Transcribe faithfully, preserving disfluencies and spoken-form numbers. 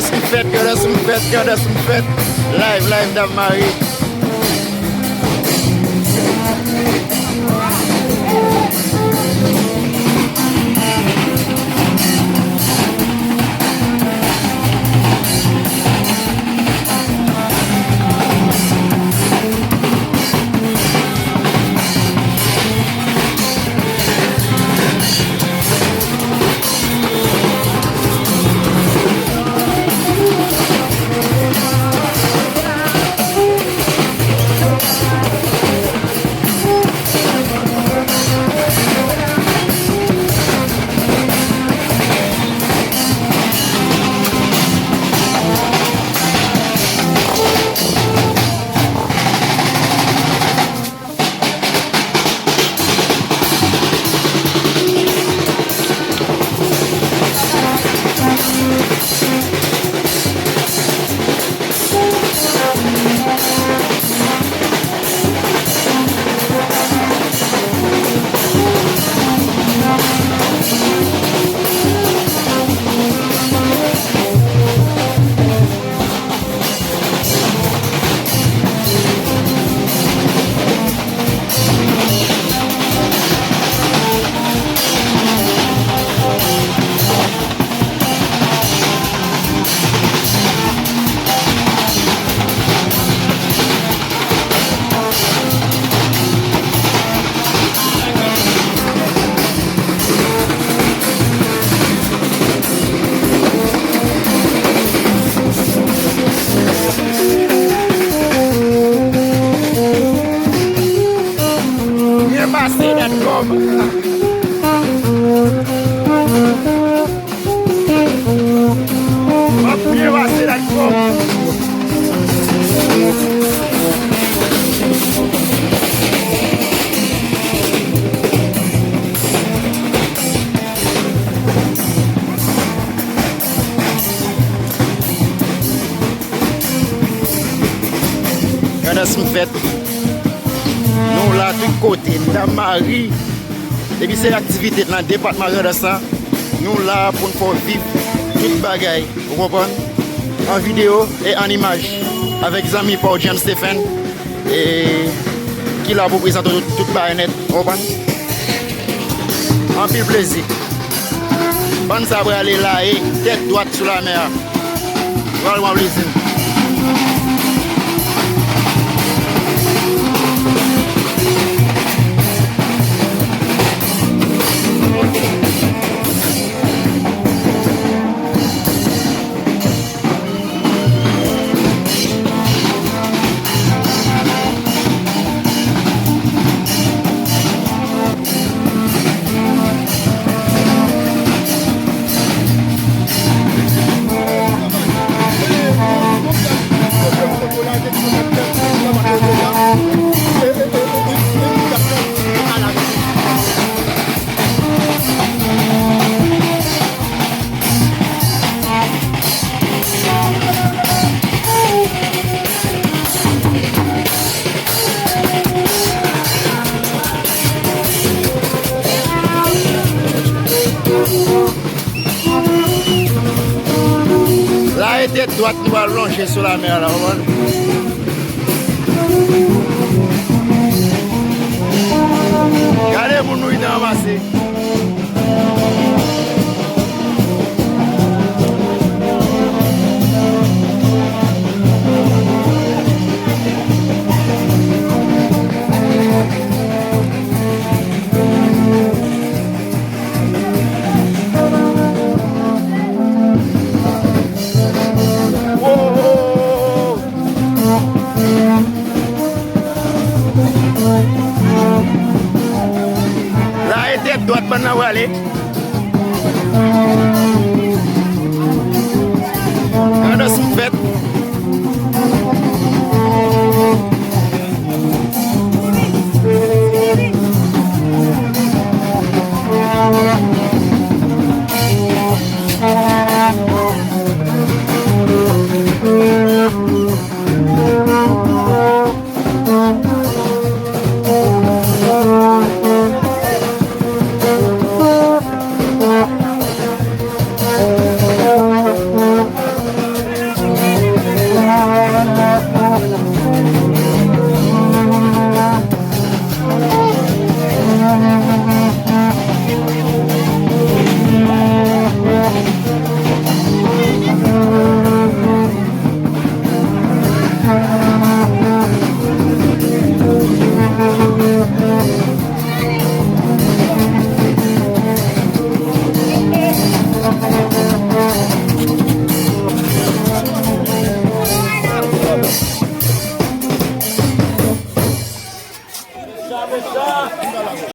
M fèt, Grandans m fèt, Grandans m fèt. Live, live, Dam Mari. Byen pase, dat kòb. M ap byen pase, dat kòb. Grandans m fèt. Nou la tout kote, Dam Mari. Depi se aktivite nan depatman Grandans la, nou la pou n fè w viv tout bagay, ou konprann? An videyo e an imaj, avèk zanmi pa w James Stephen, e ki la pou prezante w tout, tout bagay nèt, ou konprann? Anpil plezi. Bann sa prale la e tèt dwat sou lamè a. Pral wè plezi. La e tèt dwat nou al lonje sou lamè a la, ou konprann? Gade moun nou rive ranmase. La e tèt dwat bann nan prale. Grandans m fèt.